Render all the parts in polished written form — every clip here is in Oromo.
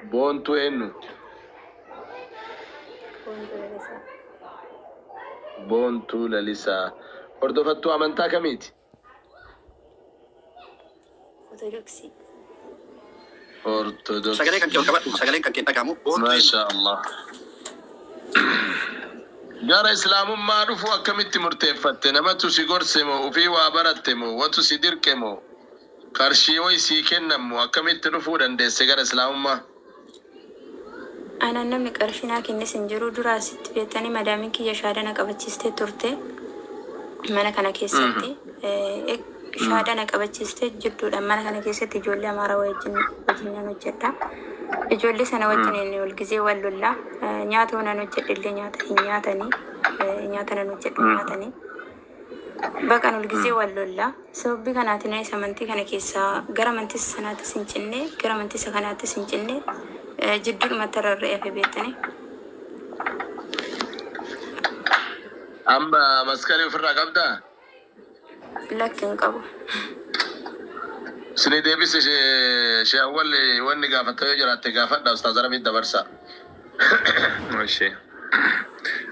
Boontuu eenyu? Boontuu Lalisaa. Boontuu Lalisaa. Hordofattuu amantaa kamiiti? Ortodoksii. Sagalee kan kee ol Ortodoksii. qabadhu. Sagaleen kan kee hin dhaga'amu. Boontuu eenyu? Maasha Allah. Gara Islaamummaa dhufuu akkamitti murteeffatte? Namatu si gorse moo ufii waa baratte moo watu si dirqe moo qarshii wayi sii kennan moo akkamitti dhufuu dandeesse gara Islaamummaa? Anaan namni qarshii naa kennes hin jiru. Dura asitti beektanii madaamiin kiyya shaada na qabachiistee turte. Mana kana keessatti shaada na qabachiistee jidduudha. Mana kana keessatti ijoollee Amaaraa wajjin wajjin nan hojjedha. Ijoollee sana wajjin inni ol gizee wal lollaa. Nyaata nan hojjedhe illee nyaata hin nyaatanii. Nyaata nan hojjedhu hin nyaatanii. Baqan ol gizee wal lollaa. Sababbii kanaatiin anis amantii kana keessaa gara amantii isa sanaattis hin cinne, gara amantii isa kanaattis hin cinne, jidduudhumatti rarra'ee hafe beektanii. Amma maskalii ofirraa qabdaa? Lakki hin qabu. Isinii deebise shee awwal wanni gaafatta yoo jiraatte gaafadha Ustaaz Arabiin dabarsa. Ishi.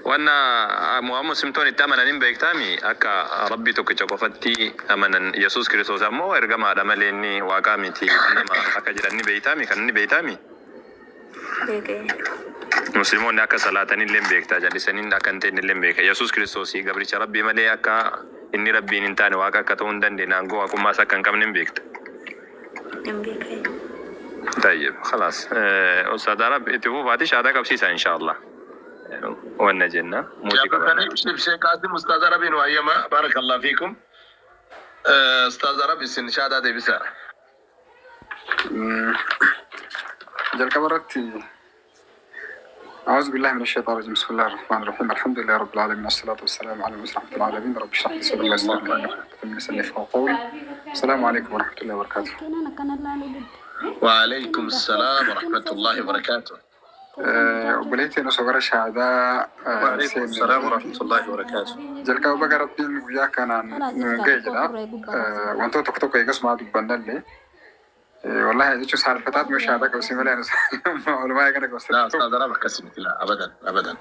Wanna muslimtoonni itti amanan hin beektaami akka Rabbii tokkicha qofatti amanan Yesuus Kiristoos ammoo ergamaadha malee inni waaqaa miti nama akka jedhan ni beektaami kan inni beektaami. Beekee. Musliimoonni akka salaatanillee hin beektaa jallisanii akka hin ta'inillee hin beeka. Yesuus Kiristoos gabricha Rabbii malee akka inni Rabbiin hin taane waaqa akka ta'uu hin dandeenye aangoo waaqummaas akka hin qabne hin beekta. Hin beekee. طيب خلاص أستاذ عرب itti fufaati shaadaa qabsiisa إن شاء الله. Wanna jenna muutii qabanna. Abdulkarim Sheekh Qaasim Ustaaz Arabiin waayyama. Barakallahu fiikum. Ustaaz Arab isin shaadaa deebisa. Jalqaba irratti أعوذ بالله من الشيطان الرجيم. بسم الله الرحمن الرحيم. الحمد لله رب العالمين، والصلاة والسلام على المبعوث رحمة العالمين. رب اشرح لي صدري ويسر لي أمري واحلل عقدة من لساني يفقهوا قولي. السلام عليكم ورحمة الله وبركاته. وعليكم السلام ورحمة الله وبركاته. Obboleettiin osoo gara shahaadaa وعليكم seenne السلام ورحمة الله وبركاته. Jalqaba baga Rabbiin guyyaa kanaan nu ga'e jedha. Wantoota tokko tokko eegas maa dubbannallee wallahi jechuun saalfataat moo shahaadaa qabsi malee oolmaa kana لا qabsatti أستاذ عرب akkasii لا أبدا أبدا.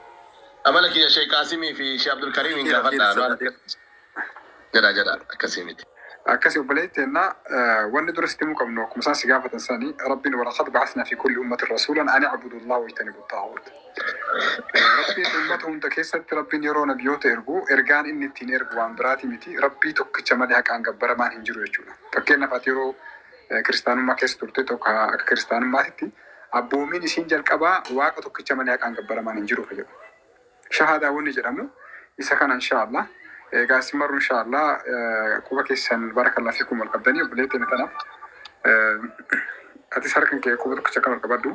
Amala kiyya Sheekh Qaasimii fi Sheekh Abdulkariimiin Dhiira dhiira gaafadha. sadii. Jedha jedha akkasii miti. Akkasii obboleettiin wanni dura sitti himuu qabnu akkuma isaan si gaafatan sanii Rabbiin ولقد بعثنا في كل أمة رسولا أن اعبدوا الله واجتنبوا الطاغوت. Rabbiin uummata hunda keessatti Rabbiin yeroo nabiyyoota ergu ergaan inni ittiin ergu waan biraati miti Rabbii tokkicha malee haqaan gabbaramaan hin jiru jechuudha. Fakkeenyaaf ati yeroo kiristaanummaa keessa turte tokko akka kiristaanummaatitti abboomiin isiin jalqabaa Waaqa tokkicha malee haqaan gabbaramaan hin jiru jedhu. Shahaadaa wanni jedhamu isa kana inshaallah. Egaa isin marru inshaallah quba keessan بارك الله فيكم wal qabdanii obboleettiin tanaaf atis harkan kee quba tokkicha kan wal qabadhu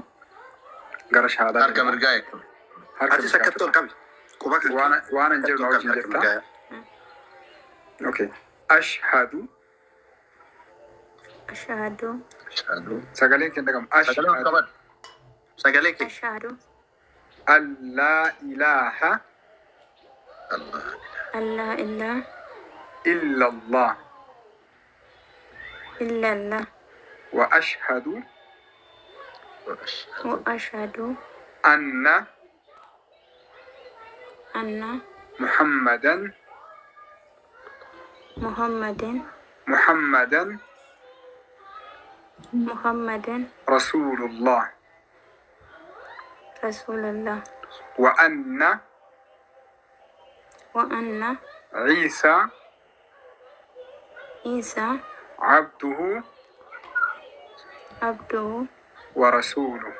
gara shahaadaa Harka deemaa. mirgaa jechuudha. Harka Atis mirgaa akkatti ol qabi. Quba kan kee waan waan an akkatti jedhu ol na qabi wajjin harka jirta. mirgaa. Okay. أشهد. أشهد. أشهد. Sagaleen kee dhagamu. Sagalee ol أشهد. qabadhu. Sagalee kee. أشهد. أن لا إله Allah. أن لا إله إلا الله. إلا الله. وأشهد. وأشهد. وأشهد. أن. أن. محمدا. محمدا. محمدا. محمدا. رسول الله. رسول الله. وأن. وأن. عيسى. عيسى. عبده. عبده. ورسوله.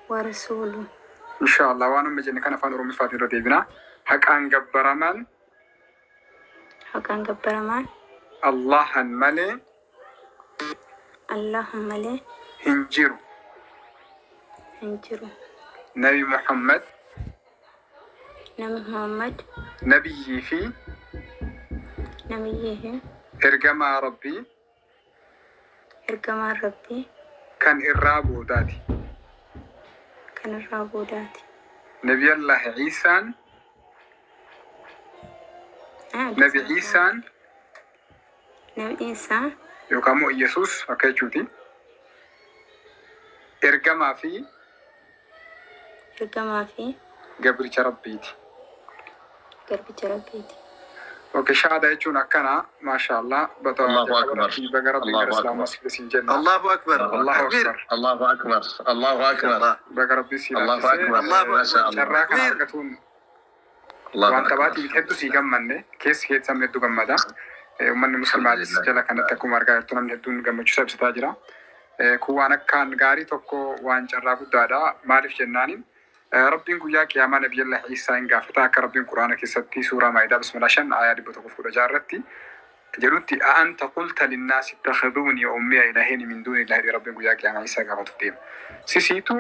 ورسوله. إن شاء الله waan amma jenne kan afaan Oromiffaatiin irra deebina. Haqaan gabbaramaan Haqaan gabbaramaan Allahan malee Allahan malee hin jiru. Hin jiru. Nabi Muhammad Nabi Muhammad nabiyyii fi nabiyyii fi ergamaa Rabbii ergamaan Rabbii kan irraa boodaati. Kan irraa boodaati. Nabiyallah Iisaan Nabi Iisaan Nabi Iisaa yookaan immoo Yesuus akka jechuuti. Ergamaa fi Ergamaa fi gabricha Rabbiiti. Garbicha Rabbiiti. Okay, shahaada jechuun akkana, maashaallah, bata Allahu jalqaba akbar. irratti baga Rabbiin gara Allahu Islaamaa akbar. si fide siin jenna. Allahu akbar. Allahu Takbir. akbar. Allahu akbar. Allahu akbar. Allah. Baga Rabbiin si Allahu laaffisee akbar. Allahu Masha akbar. Allah. carraa kana Takbir. argatuun Allahu waan akbar. taphaatii miti, hedduu sii gammanne, keessi keessan hedduu gammada. Uummanni muslimaatis Alhamdulillah. jala kanatti akkuma argaa jirtu namni hedduun gammachuu isaa ibsataa jira. Kun waan akkaan gaarii tokko, waan carraa guddaadha. Maaliif jennaaniin, Rabbiin guyyaa qiyaamaa Nabiyallah Iisaa hin gaafata, akka Rabbiin Quraana keessatti suuraa Maayidaa bismillah 5 aayaa 116 irratti jedhutti, "أأنت قلت للناس اتخذوني وأمي إلهين من دون الله" jedhee Rabbiin guyyaa qiyaamaa Iisaa gaafatuuf deema. Sisiitu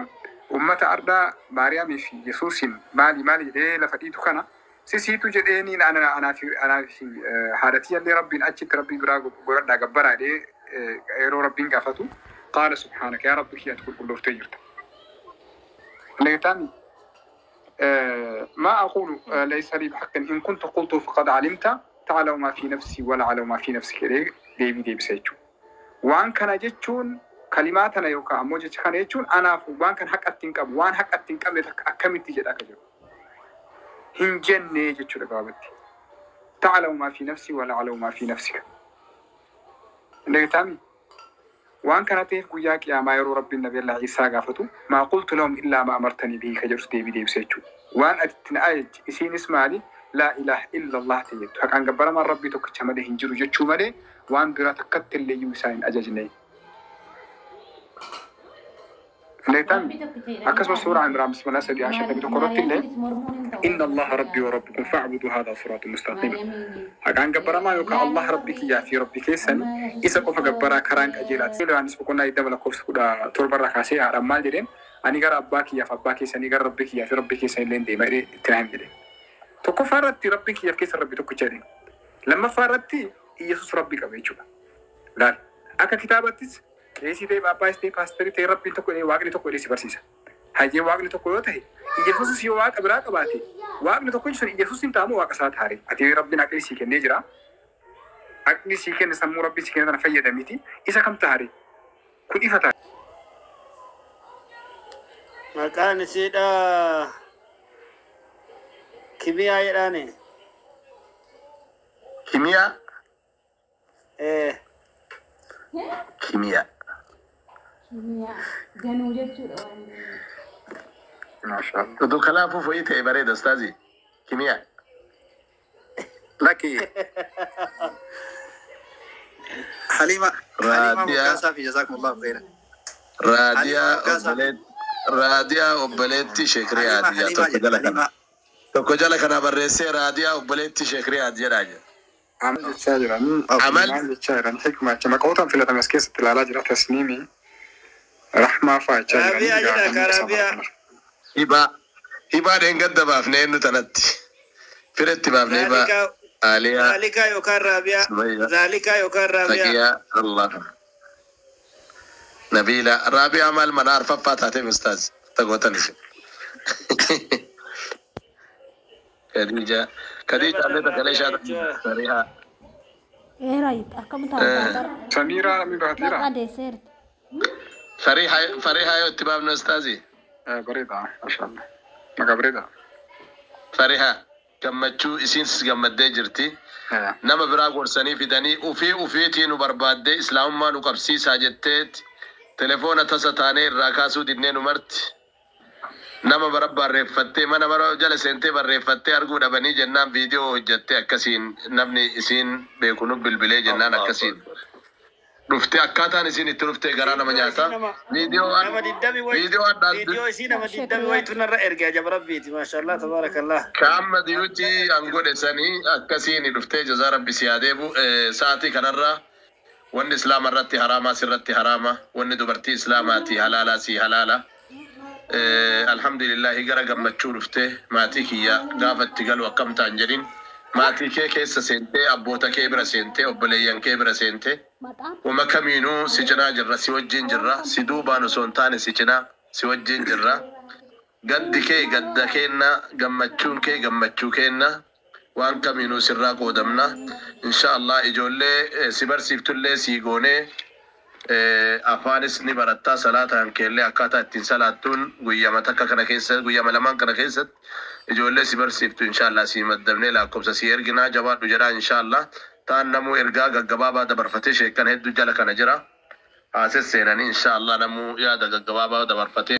ummata ardaa Maariyaamii fi Yesuusin maali maali jedhee lafa dhiitu kana sisiitu jedheeniin anaa fi haadhatii illee Rabbiin achitti Rabbii biraa godhadhaa gabbaraa jedhee yeroo Rabbiin gaafatu, قال سبحانك yaa Rabbi kiyya, ati qulqullooftee jirta. Leetaan ما أقول ليس لي بحق، إن كنت قلت فقد علمت، تعلم ما في نفسي ولا أعلم ما في نفسك jedhee deebii deebisa jechuudha. Waan kana jechuun, kalimaa tana yookaan ammoo jecha kana jechuun anaaf waan kana haqa ittiin qabu, waan haqa ittiin qabne takka akkamitti jedha akka jiru. Hin jenne jechuudha gabaabatti. تعلم ما في نفسي ولا أعلم ما في نفسك. Leetaan waan kana ta'eef guyyaa qiyaamaa yeroo Rabbiin Nabi Iisaa gaafatu, "ما قلت لهم إلا ما أمرتني به" ka jedhus deebii deebisa jechuudha. Waan ati itti na ajajje isiinis maali? لا إله إلا الله ta'e jettu. Haqaan gabbaramaan Rabbii tokkicha malee hin jiru jechuu malee waan biraa takkatti illee iyyuu isaan hin ajajne. Leetaan akkasumas suuraa Imraan bismillah 3 aayaa 51 irratti illee, "إن الله ربي وربكم فاعبدوه هذا صراط مستقيم." Haqaan gabbaramaa yookaan Allah Rabbii kiyyaa fi Rabbii keessan, isa qofa gabbaraa, karaan qajeelaati. Yohaannis boqonnaa 20 lakkoofsa 17 irraa kaasee haadhaan maal jedheen? Ani gara abbaa kiyyaaf abbaa keessanii, gara Rabbii kiyyaa fi Rabbii keessan illee deema jedhee itti naa him jedheen. Tokkoffaa irratti Rabbii kiyyaaf keessa Rabbii tokkicha jedheen. Lammaffaa irratti Iyyasuus Rabbii qaba jechuudha. Laal, akka kitaabattis qeesii ta'e, phaaphaas ta'e, paasterii ta'e, Rabbiin tokko jedhee, Waaqni tokko jedhee si barsiisa. Hayyee, Waaqni tokko yoo ta'e, Iyyasuusis yoo Waaqa biraa qabaate, Waaqni tokko sun Iyyasuus hin ta'amu Waaqa isaa taare. Ati Rabbiin aqlii sii kennee jira. Aqlii sii kenne, sammuu Rabbii sii kenne tana fayyadamiti. Isa kam taare? Kun ifa taare. Maqaan isiidha Kimiyaa jedhaani. Kimiyaa? Eh. Kimiyaa. Kimiyaa ganuu jechuudha waan. Maashaallah. Oduu kanaafuu foyii ta'e bareeda, ustaazi. Kimiyaa. Lakki. Halima Halima Raadiyaa. Moggaasaa fi jazakumullahu khairan. Raadiyaa. Halima Moggaasaa. Raadiyaa obboleetti Sheek Halima Riyaad Halima tokko jedhe jala kana. Halima. Tokko jala kana barreessee Raadiyaa obboleetti Sheek Riyaad jedhaa jira. Amal jechaa jiran, Amal. maal jechaa jiran, hikma jecha maqootaan filatame as keessatti ilaalaa jira, Tasniimii, Rahmaa fa'aa jechaa jiranii Raabiyaa egaa jedha kan ka isa Raabiyaa. baratan. Hibaa. Hibaa dheengadda baafnee eenyu tanatti. Firetti baafnee hibaa. Zaalikaa. Aaliyaa. Zaalikaa yookaan Raabiyaa. Sumayyaa. Zaalikaa yookaan Raabiyaa. Taqiyaa. Allah. Nabiila. Raabiyaa maal mana arfaffaa taatee, ustaaz? Tagootan isin. Khadija. Khadija illee sagalee Raabiyaa ishaa jechuudha. Sarihaa. Eera akkam taata? Samiiraa namni baateera. Bakka deesseerti. Farihaa Farihaa yoo itti baafne, ustaazi? Bareeda, maashaallah. Maqaa bareeda. Farihaa. Gammachuu isiin gammaddee jirti. Nama biraa gorsanii fidanii ufii ufiitii nu barbaaddee islaamummaa nu qabsiisaa jetteet telefoona tasa taanee irraa kaasuu dinnee nu marti. Nama bara barreeffattee mana bara jala seentee barreeffattee arguu dhabanii jennaan viidiyoo hojjattee akkasiin namni isiin beeku nu bilbilee jennaan Allahu akkasiin akbar. Dhuftee akkaataan isiin itti dhuftee garaa nama Viidiyoo isii nyaata. nama Viidiyoo nama digdami wayi viidiyoo adda viidiyoo isii nama Sheek 20 Riyaad. wayitu narra erge, ajab Rabbiiti, maashaallah tabaarakallah. Kaamma diyuuti an godhe sanii akkasiin dhuftee, jazaa Rabbi si haa deebu. Sa'aatii kanarra wanni islaama irratti haraamaa sirratti haraama, wanni dubartii islaamaati halaalaa si halaala. Alhamdulillahi, gara gammachuu dhuftee maatii kiyya gaafa itti galu akkam ta'an jedhin, maatii kee keessa seentee, abboota kee bira seentee, obboleeyyan kee bira seentee, Maqaan wama kamiinuu si cinaa jirra, si wajjin jirra, si duubaan osoo hin taane si cinaa si wajjin jirra. Gaddi kee gadda keenna, gammachuun kee gammachuu keenna, waan kamiinuu sirraa qoodamna. Insha Allah ijoollee si barsiiftullee sii goonee. Afaanis ni barattaa, salaataan keellee akkaataa ittiin salaattuun guyyama takka kana keessa, guyyama lamaan kana keessatti ijoollee si barsiiftu inshaallah si maddabnee lakkoofsa si erginaa. Jabaadhu jedhaa inshaallah. Taan namuu ergaa gaggabaabaa dabarfatee, sheekkan hedduu jala kana jira. Haases seenanii inshaallah namuu yaada gaggabaabaa dabarfatee.